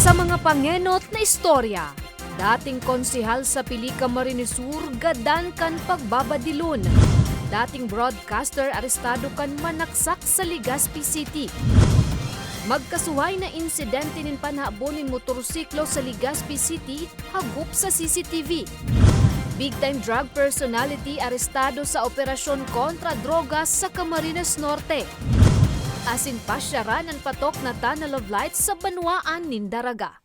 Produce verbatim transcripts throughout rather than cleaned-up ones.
Sa mga pangenot na istorya, dating konsehal sa Pili Camarines Sur gadan kan pagbabadilon. Dating broadcaster arestado kan manaksak sa Legazpi City. Magkasuhay na insidente nin panhabon nin motorsiklo sa Legazpi City hagop sa C C T V. Big time drug personality arestado sa operasyon kontra droga sa Camarines Norte. Asin pasyaran an patok na Tunnel of Light sa banwaan nin Daraga.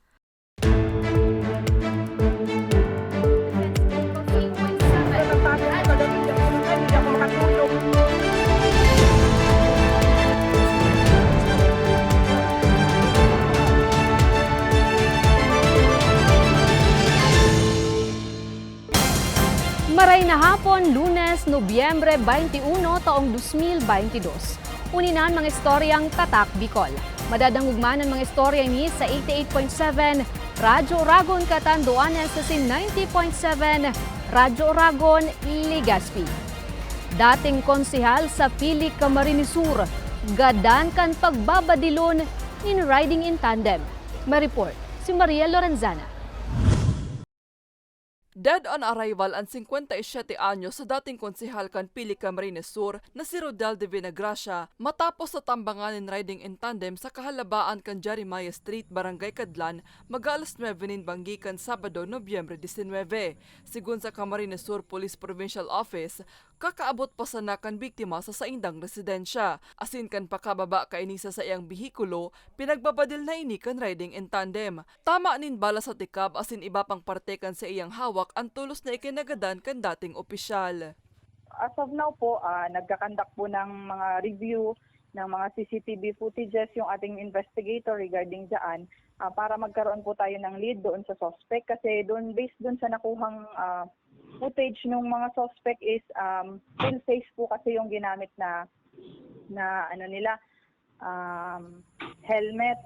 Maray na hapon, Lunes, Nobyembre twenty-one, taong dos mil bentidós. Uni na an mga istoryang Tatak Bicol. Madadangog man an mga istorya ini sa eighty-eight point seven Radyo Oragon, Catanduanes, asin ninety point seven Radyo Oragon, Legazpi. Dating konsehal sa Pili Camarines Sur, gadan kan pagbabadilon nin riding in tandem. May report si Maria Lorenzana. Dead on arrival an singkwenta y siyete anyos sa dating konsehal kan Pili Camarines Sur na si Rodel de Vinagracia matapos sa tambangan nin riding in tandem sa kahalabaan kan Jeremiah Street, Barangay Cadlan, mag-aalas nuebe nin banggi kan Sabado, Nobyembre disinwebe. Segun sa Camarines Sur Police Provincial Office, kakaabot pa sana kan biktima sa saindang residensya, asin kan pakababa kaini sa saiyang behikulo, pinagbabadil na ini kan riding in tandem. Tama nin bala sa tikab asin iba pang parte kan saiyang hawak an tolos na ikinagadan kan dating opisyal. As of now po, ah, nagkakandak po ng mga review ng mga C C T V footages yung ating investigator regarding dyan, ah, para magkaroon po tayo ng lead doon sa suspect. Kasi doon, based doon sa nakuhang, ah, footage ng mga suspect is, um, full face po kasi yung ginamit na, na ano nila, um, helmet.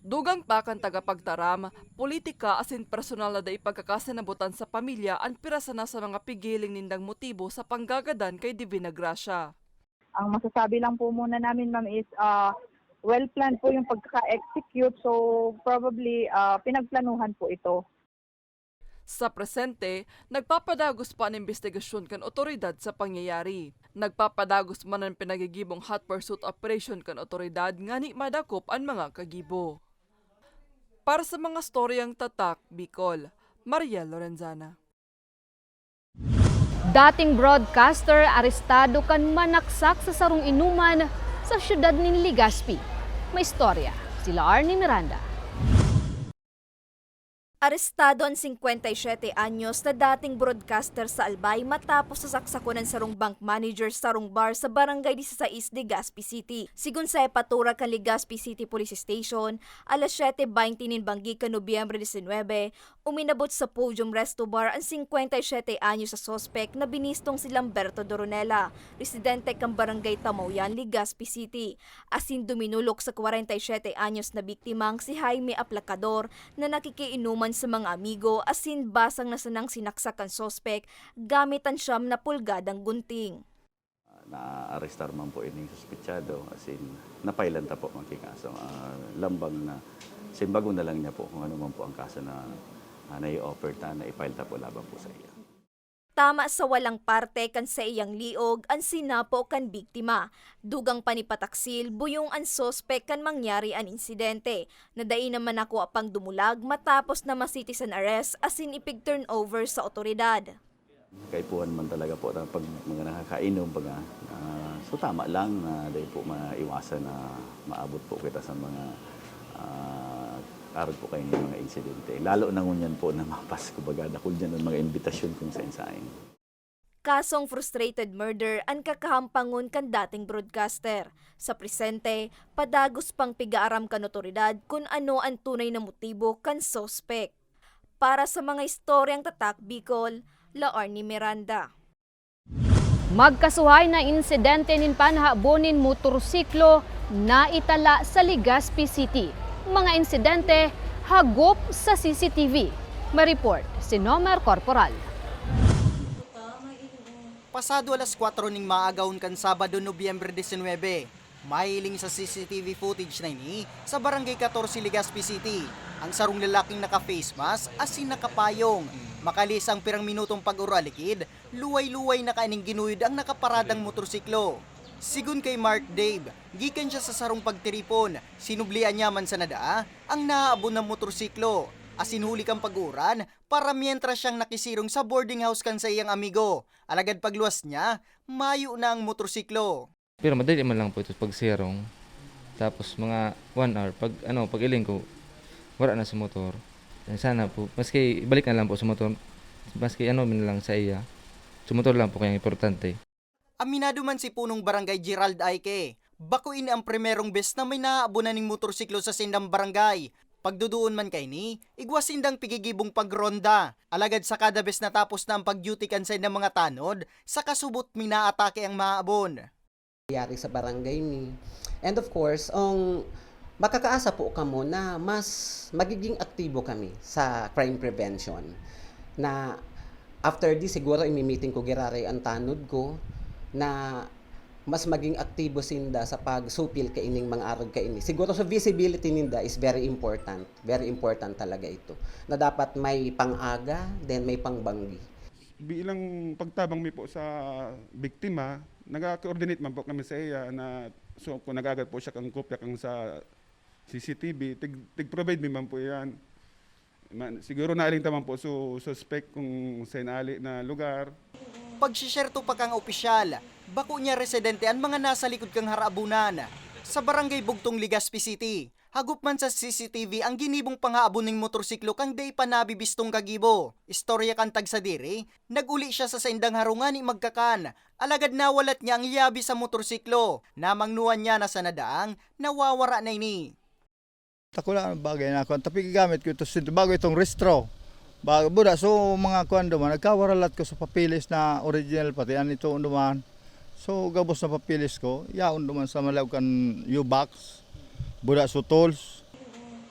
Dugang pa kan tagapagtaram, politika asin personal na dai pagkakasinabutan sa pamilya an pira sana sa mga pigiling nindang motibo sa panggagadan kay Divina Gracia. Ang masasabi lang po muna namin, ma'am, is, ah, well planned po yung pagka-execute. So, probably, ah, pinagplanuhan po ito. Sa presente, nagpapadagos pa an imbestigasyon kan otoridad sa pangyayari. Nagpapadagos man an pinagigibong hot pursuit operation kan otoridad ngani madakop an mga kagibo. Para sa mga storyang Tatak Bicol, Mariel Lorenzana. Dating broadcaster arestado kan manaksak sa sarong inuman sa siyudad nin Legazpi. May istorya si Laarni Miranda. Arestado an singkwenta y siyete anyos na dating broadcaster sa Albay matapos sasaksakon an sarong bank manager sa sarong bar sa Barangay disisais, Legazpi City. Sigon sa hepatura kan Legazpi City Police Station, alas siyete bente nin banggi kan Nobyembre disinwebe, uminabot sa Podium Resto Bar an singkwenta y siyete anyos na suspek na binistong si Lamberto Doronela, residente kan Barangay Tamauyan, Legazpi City, asin duminulok sa kwarenta y siyete anyos na biktimang si Jaime Aplacador na nakikiinuman sa mga amigo asin basang na sanang sinaksak an suspek gamit an siyam na pulgadang gunting. Naarestar man po ining suspetsado, as in, napailan ta po ang kaso. Ah, lambang na, simbago na lang niya po kung ano man po ang kaso na, ah, nai-offer ta na i-file ta po laban po sa iya. Tama sa walang parte kan saiyang liog an sinapo kan biktima. Dugang pa ni pataksil, buyong an suspek kan mangyari an insidente, na dai naman ako apang dumulag matapos na ma-citizen arrest asin ipig-turnover sa otoridad. Kaipuhan man talaga po na pag mga nakakainom, pag, ah, so tama lang na dai po maiwasan na maabot po kita sa mga, ah, arog po kayo ng mga insidente. Lalo na ngunyan po na mapas, kumbaga, dakul dyan ang mga imbitasyon kung sain-sain. Kasong frustrated murder an kakahampangon kan dating broadcaster. Sa presente, padagos pang pigaaram kan otoridad kun ano an tunay na motibo kan suspek. Para sa mga istoryang Tatak Bicol, Laarni Miranda. Magkasuhay na insidente nin panhabon nin motorsiklo naitala sa Legazpi City. Mga insidente hagop sa C C T V. May report si Nomer Corporal. Pasado alas kwatro ning maagahon kan Sabado, Nobyembre disinwebe, Mahiling sa C C T V footage na ini sa Barangay Catorce, Legazpi City, ang sarong lalaking naka-face mask asin nakapayong. Makalihis ang pirang minutong pag-uralikid, luway-luway na kaining ginuyod ang nakaparadang motorsiklo. Sigon kay Mark Dave, gikan siya sa sarong pagtiripon, sinublian niya man sa nadaa ang naabon na motorsiklo. Asin huli kan pag-uran, para mientras siyang nakisirong sa boarding house kan saiyang amigo. Alagad pagluwas niya, mayo na ang motorsiklo. Pero madali man lang po ito pagsirong. Tapos mga one hour, pag ano, pag iling ko, wala na sa motor. Yan sana po, maski ibalik na lang po sa motor, maski ano man lang sa iya. Sa motor lang po kaya importante. Aminado man si Punong Barangay Gerald Aike, bako ini ang primerong bes na may naabunan ning motorsiklo sa sindang barangay. Pagduduon man kaini, igwa sindang pigigibong pagronda. Alagad sa kada bes na tapos na ang pag-duty kan saindang mga tanod, sa kasubot minaatake ang maabon. nangyari sa barangay mi. And of course, ang makakaasa po kamo na mas magiging aktibo kami sa crime prevention. Na after this, siguro imi-meeting ko giraray ang tanod ko na mas maging aktibo sinda sa pagsupil kaining mga arog kaini. Siguro sa visibility ninda is very important. Very important talaga ito. Na dapat may pang-aga, then may pangbanggi. Bilang pagtabang mi po sa biktima, nag-coordinate man po kami sa iya na so kung nag-agad po siya kang kopya kang sa C C T V, tig, tig-provide mi man po yan. Man, siguro naaling taman po su suspect kung sa inali na lugar. Pagsishare tupak ang opisyal, bako niya residente an mga nasa likod kan harabunan sa Barangay Bugtong, Legazpi City. Hagop man sa C C T V ang ginibong panghaabon ning motorsiklo kan dai pa nabibistong kagibo. Istorya kan tagsadiri, nag-uli siya sa saindang harong ngani magkakan, alagad nawalat niya ang lyabe sa motorsiklo. Namangnuhan niya na sa nadaang, nawawara na ini. Takula bagay na kuan, tapi gigamit ko ito sinto bago itong restro. Bago buda, so mga kuan duman, nagkawaralat ko sa papeles na original pati an ito duman. So gabos na papeles ko, yaon duman sa malaog kan U-box, buda so tools.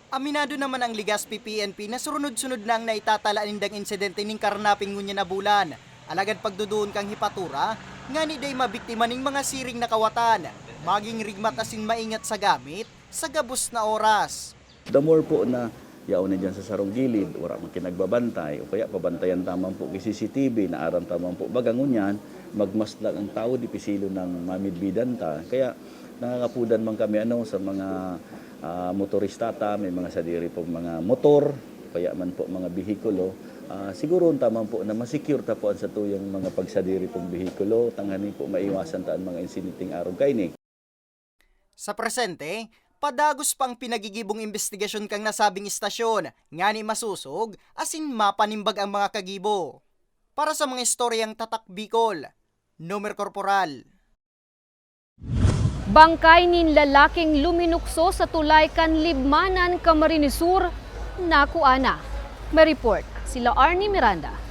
Aminado naman ang Legazpi P N P na surunod-sunod na ang naitatala nindang insidente ning karnaping ngunyan na bulan. Alagad pagduduon kang hipatura, ngani dai mabiktima ning mga siring na kawatan. Maging rigmat asin maingat sa gamit sa gabos na oras. The more po na yaon na dyan sa sarong gilid, wala man kinagbabantay, o kaya pabantayan taman po ki C C T V, na aram taman po baga ngunyan, magmas lang ang tawo, di pisilo nang mamidbidan ta. Kaya nangangapudan man kami ano, sa mga ah, motorista ta, may mga sadiri pong mga motor, kaya man po mga behikulo. Ah, siguro taman po na masecure ta po ang satuyang mga pagsadiri pong behikulo, tanganing po maiwasan ta ang mga insidenteng arog kaini. Sa presente, padagos pa ang pinagigibong imbestigasyon kan nasabing istasyon, ngani masosog asin mapanimbag ang mga kagibo. Para sa mga istoryang Tatak Bicol, Nomer Korporal. Bangkay nin lalaking luminukso sa tulay kan Libmanan, Camarines Sur, nakua na. May report sila Arnie Miranda.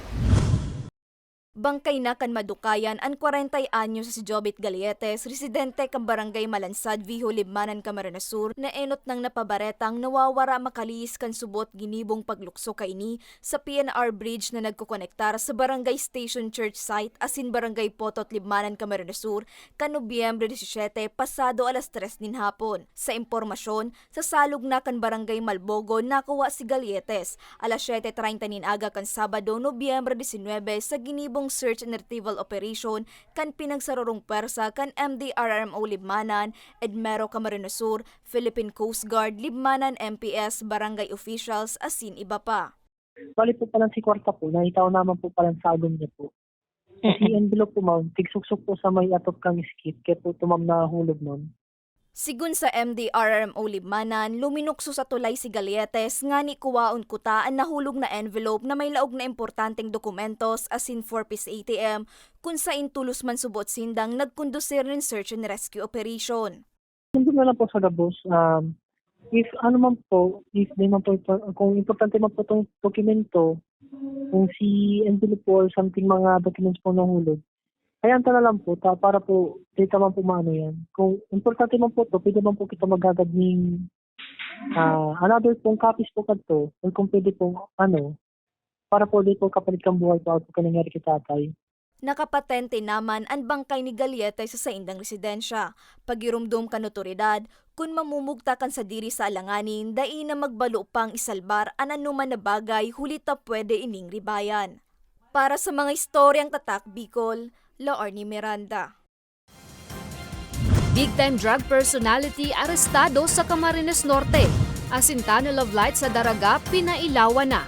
Bangkay na kan madukayan an kwarenta y anyos si Jobit Galietes, residente kan Barangay Malansad, Viejo Libmanan, Camarines Sur, na enot nang napabaretang nawawara makalihis kan subot ginibong paglukso kaini sa P N R bridge na nagkokonektar sa Barangay Station Church Site asin Barangay Potot, Libmanan, Camarines Sur, kan Nobyembre disisiete, pasado alas tres nin hapon. Sa impormasyon, sa salog na kan Barangay Malbogo, nakuha si Galietes alas siyete treinta nin aga kan Sabado, Nobyembre disinwebe, sa ginibong search and retrieval operation kan pinagsarorong pwersa kan M D R R M O Libmanan, EDMERO Camarines Sur, Philippine Coast Guard, Libmanan M P S, barangay officials, asin iba pa. Bali po palan si kwarta po, nakita ko naman po palan sa agom niya po. Kasi envelope po, ma'am, tigsuksok po sa may atop kang skit, kaya po tumam na hulog, ma'am. Sigon sa M D R R M O Libmanan, luminukso sa tulay si Galietes ngani kuwaon kuta an nahulog na envelope na may laog na importanteng dokumentos asin four piece A T M, kun sain tolos man subot sindang nagkondusir nin search and rescue operation. Nandun na lang po sa gabos, um, if ano man po, if may man po, kung importante man po itong dokumento, kung si envelope po or something mga documents po nahulog, hayaan ta na lang po ta, para po data man po maano yan. Kung importante man po to, pwede man po kita maghagad ning ah, another pong copies po kadto, or kung pwede po, ano, para po di po kapalit kang buhay po, po nangyari kay tatay. Nakapatente naman an bangkay ni Gallete sa saindang residensya. Pagiromdom kan otoridad, kun mamumugtak an sadiri sa alanganin, dai na magbalo pang isalbar an anoman na bagay huli ta pwede ining ribayan. Para sa mga istoryang Tatak Bicol, Laorne Miranda. Big time drug personality arestado sa Camarines Norte, asin tunnel of light sa Daraga pinailawan na.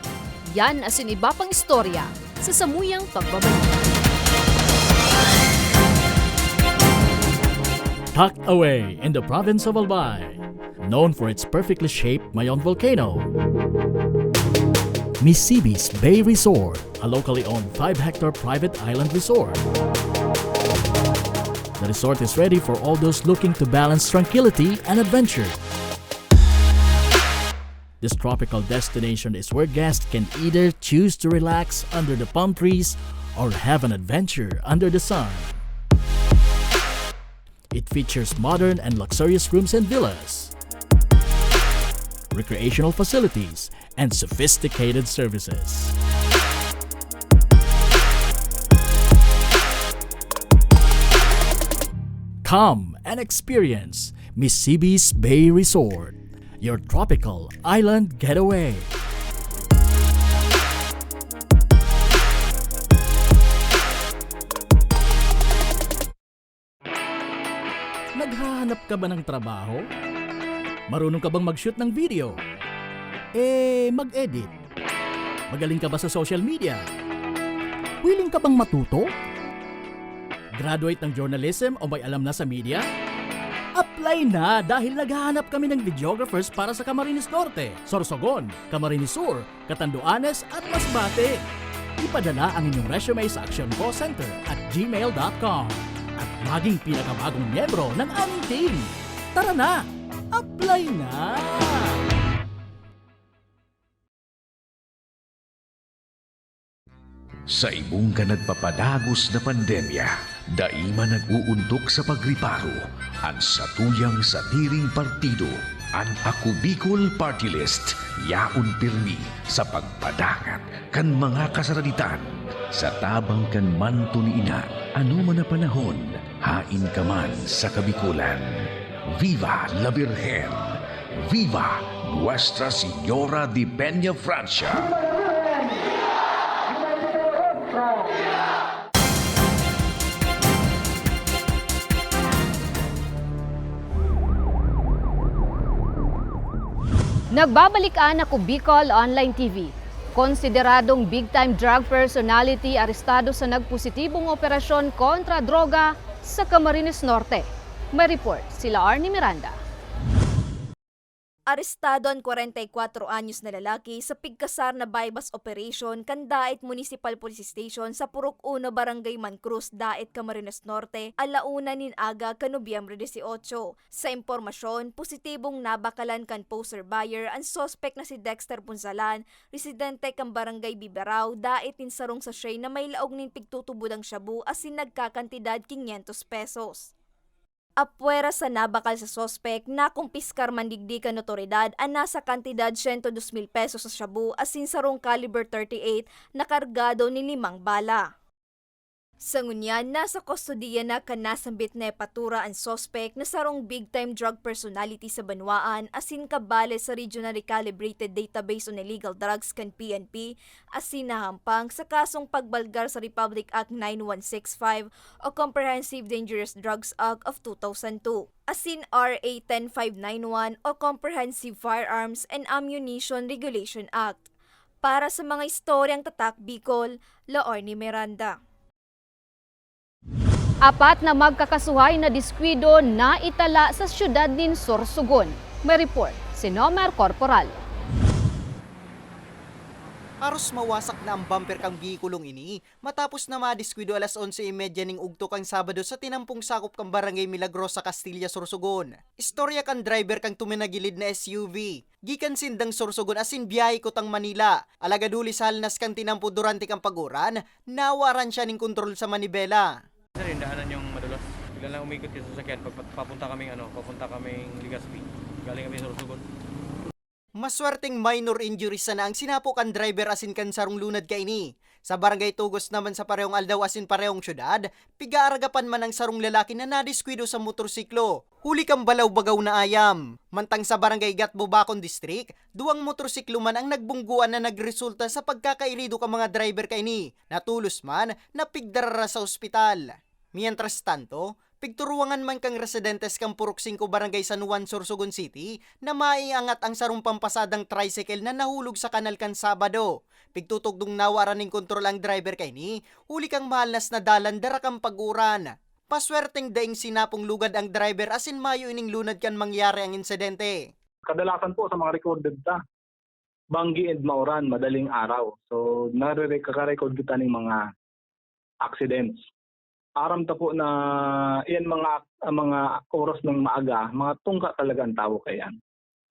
Yan asin iba pang istorya sa samuyang pagbabalik. Tucked away in the province of Albay, known for its perfectly shaped Mayon volcano, Misibis Bay Resort, a locally owned five-hectare private island resort. The resort is ready for all those looking to balance tranquility and adventure. This tropical destination is where guests can either choose to relax under the palm trees or have an adventure under the sun. It features modern and luxurious rooms and villas, recreational facilities, and sophisticated services. Come and experience Misibis Bay Resort, your tropical island getaway. Naghahanap ka ba ng trabaho? Marunong ka bang mag-shoot ng video? Eh, mag-edit? Magaling ka ba sa social media? Willing ka bang matuto? Graduate ng journalism o may alam na sa media? Apply na, dahil naghahanap kami ng videographers para sa Camarines Norte, Sorsogon, Camarines Sur, Catanduanes at Masbate. Ipadala ang inyong resume sa Action Call Center at gmail dot com at maging pinakabagong miyembro ng aming team. Tara na! Apply na! Sa ibong kan nagpapadagos na pandemya, dai man nag-uuntok sa pagriparo an satuyang sadiring partido. An Ako Bicol Party List yaon pirmi sa pagpadangat kan mga kasaraditan. Sa tabang kan manto ni Ina, anoman na panahon, haen ka man sa Kabikolan. Viva la Virgen! Viva Nuestra Señora de Peña Francia! Nagbabalik an Ako Bicol Online T V. Konsideradong big time drug personality arestado sa nagpositibong operasyon kontra droga sa Camarines Norte. May report si Laarne Miranda. Arestado an kwarenta y kwatro anyos na lalaki sa pigkasar na buy-bust operation kan Daet Municipal Police Station sa Purok Uno, Barangay Mancruz, Daet, Camarines Norte, ala una nin aga kan Nobyembre dieciocho. Sa impormasyon, positibong nabakalan kan poser buyer an suspek na si Dexter Punsalan, residente kan Barangay Biberao, Daet, nin sarong sachet na may laog nin pigtutubodang shabu asin nagkakantidad quinientos pesos. Apwera sa nabakal sa suspek, nakumpiskar man digdi kan otoridad an nasa kantidad siyento dos mil pesos sa shabu asin sarong caliber thirty-eight na kargado nin limang bala. Sa ngunyan, nasa kustodiya na kan nasambit na epatura an suspek na sarong big-time drug personality sa banwaan asin kabale sa Regional Recalibrated Database on Illegal Drugs kan P N P asin nahampang sa kasong pagbalgar sa Republic Act nine one six five o Comprehensive Dangerous Drugs Act of two thousand two, asin R A ten five nine one o Comprehensive Firearms and Ammunition Regulation Act. Para sa mga istoryang Tatak Bicol, Laorne Miranda. Apat na magkakasuhay na diskuido naitala sa siyudad nin Sorsogon. May report si Nomer Corporal. Haros mawasak na ang bumper kan behikulong ini matapos na madiskuido alas onse y media ning ugto kan Sabado sa tinampong sakop kan Barangay Milagrosa, Castilla, Sorsogon. Istorya kan driver kan tuminagilid na S U V. Gikan sindang Sorsogon asin biyahe kutang Manila. Alagad huli sa halnas kan tinampo durante kan pag-uran, nawaran siya nin kontrol sa manibela. Sir, yung daanan yung madulas. Bigla lang umikot yung sasakyan pag pa-, papunta kaming, ano, papunta kaming Legazpi. Galing kami sa Sorsogon. Maswerteng minor injuries sana ang sinapo kan driver asin kan sarong lunad kaini. Sa Barangay Tugos naman sa parehong aldaw asin parehong syudad, pigaaragapan man ang sarong lalaki na nadiskuido sa motorsiklo, huli kan balaw-bagaw na ayam. Mantang sa Barangay Gatbo, Bacon District, duwang motorsiklo man ang nagbunggoan na nagresulta sa pagkakairido kan mga driver kaini, na tolos man napigdarara sa ospital. Mientras tanto, pigturuwangan man kan residentes kan Purok Singko, Barangay San Juan, Sorsogon City, na maiangat ang sarong pampasadang tricycle na nahulog sa kanal kan Sabado. Pigtutugdong nawara nin kontrol ang driver kaini, huli kan mahalnas na dalan dara kan pag-uuran. Paswerteng daing sinapong lugad ang driver asin mayo ining lunad kan mangyari ang insidente. Kadalasan po sa mga recorded ta, banggi and mauran, madaling araw. So, narere-, kaka-record kita ning mga accidents. Aram ta po na yan mga, mga oras ng maaga, mga tungka talaga ang tawo kaiyan.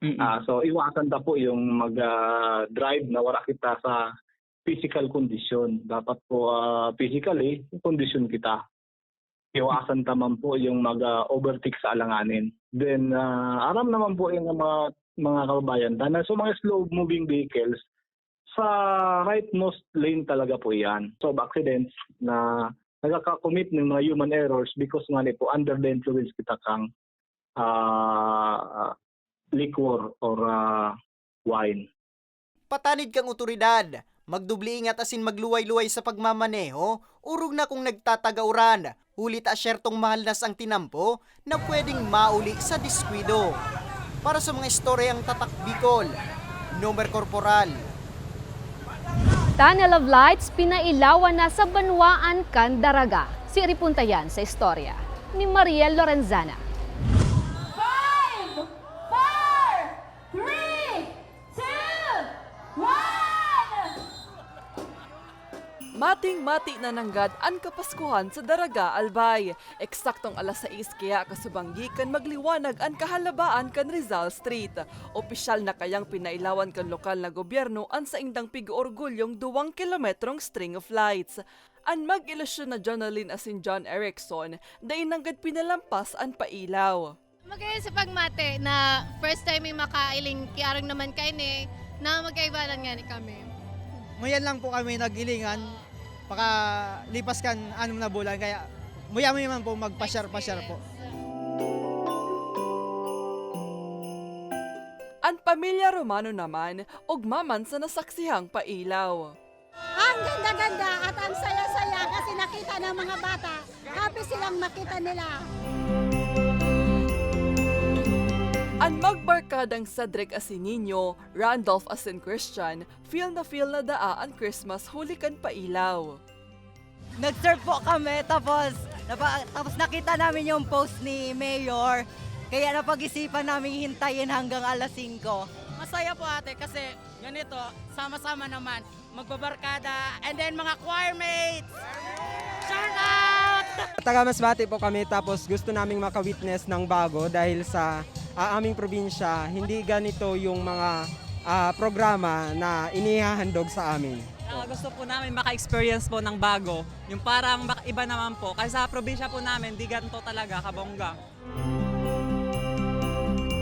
Mm. Ah, so, iwasan ta po yung mag, ah, drive na wala kita sa physical condition. Dapat po, ah, physically, kondisyon kita. Iwasan ta man po yung mag, ah, overtake sa alanganin. Then, ah, aram naman po yung mga, mga kababayan ta na so mga slow moving vehicles, sa rightmost lane talaga po iyan. So, accidents na nagkaka-commit ng mga human errors because nga ni po under the influence kita kang, ah, liquor or, ah, wine. Patanid kan otoridad, magdubli ingat asin magluway-luway sa pagmamaneho, orog na kung nagtatagauran, huli ta syertong mahalnas ang tinampo na pwedeng mauli sa diskuido. Para sa mga istoryang Tatak Bicol, Nomer Corporal. Tunnel of Lights, pinailawan na sa banwaan kan Daraga. Siring po ta yan sa istorya ni Mariel Lorenzana. Five, four, three, two, one! Mating-mati na nanggad an Kapaskuhan sa Daraga, Albay. Eksaktong alas sais kaya kasubanggi kan magliwanag an kahalabaan kan Rizal Street. Opisyal na kayang pinailawan kan lokal na gobyerno an saindang pig-oorgulyong duwang kilometrong string of lights. An mag-ilusyon na Jonalyn asin John Erickson, dai nanggad pinalampas an pailaw. Magayon sa pagmati na first time mi makailing ki arog naman kaini na magkaibanan ngani kami. Ngayon lang po kami nag-ilingan, pakalipas kan anom na bulan, kaya muya-muya man po magpasyar-pasyar po. An pamilya Romano naman, ugma man sa nasaksihang pailaw. Ang ganda-ganda at ang saya-saya kasi nakita ng mga bata. Happy silang makita nila. An magbarkadang Cedric asin Nino, Randolph asin Christian, feel na feel na daa an Christmas huli kan pailaw. Nag-surf po kami, tapos, napa-, tapos nakita namin yung post ni Mayor, kaya napag-isipan namin hintayin hanggang alas singko. Masaya po, ate, kasi ganito, sama-sama naman, magbabarkada, and then mga choir mates! Shout out! Taga Masbate po kami, tapos gusto naming maka-witness ng bago dahil sa, ah, aming probinsya, hindi ganito yung mga, ah, programa na inihahandog sa amin. Ah, gusto po namin maka-experience po ng bago. Yung parang bak-, iba naman po. Kasi sa probinsya po namin, di ganito talaga kabongga.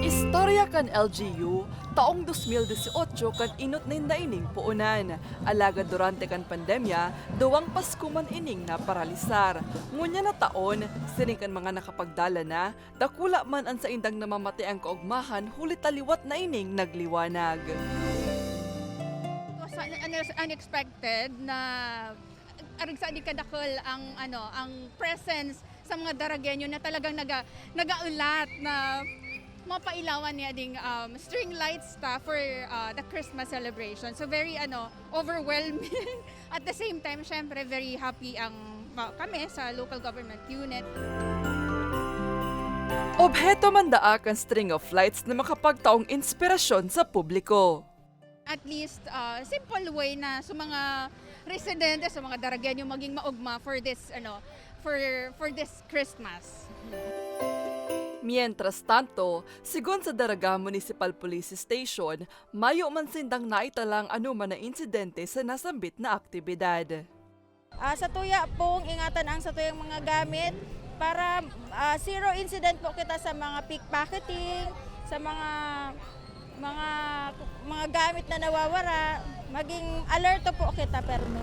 Istorya kan L G U, taong dos mil dieciocho kan inot ninda ining puonan. Alagad durante kan pandemya, duwang Pasko man ining naparalisar. Ngunyan na taon, siring kan mga nakapagdala na, dakula man an saindang namamateang kaogmahan huli ta liwat na ining nagliwanag. It was un-, un-, unexpected na arog sa di kadakul ang, ano, ang presence sa mga Daragueño na talagang naga-, nagaulat na mapailawan niya ding, um, string lights ta for, uh, the Christmas celebration. So, very, ano, overwhelming. At the same time, syempre, very happy ang, ma-, kami sa local government unit. Obheto man daa kan string of lights na makapagtaong inspirasyon sa publiko. At least, ah, simple way na sa mga residente, sa mga Daragueño maging maogma for this, ano, for, for this Christmas. Mientras tanto, sigon sa Daraga Municipal Police Station, mayo man sindang naitalang anoman na insidente sa nasambit na aktibidad. Ah, sa tuya pong ingatan ang sa tuyang mga gamit para, ah, zero incident po kita sa mga pickpocketing, sa mga Mga, mga gamit na nawawara, maging alerto po kita permi.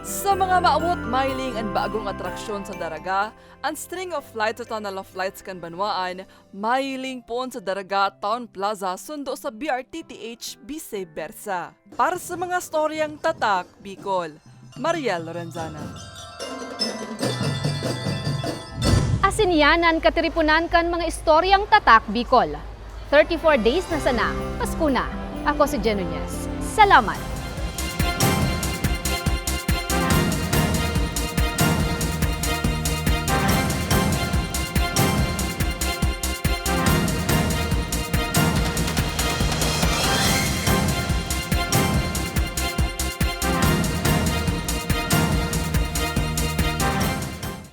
Sa mga maabot, mahiling an bagong atraksyon sa Daraga, an String of Lights sa Tunnel of Lights kan Banwaan, mahiling poon sa Daraga Town Plaza sundo sa B R T T H, vice versa. Para sa mga storyang Tatak Bicol, Mariel Lorenzana. Asin yan an katiriponan kan mga istoryang Tatak Bicol. Thirty-four days na sana, Pasko na. Ako si Jen Nunez. Salamat!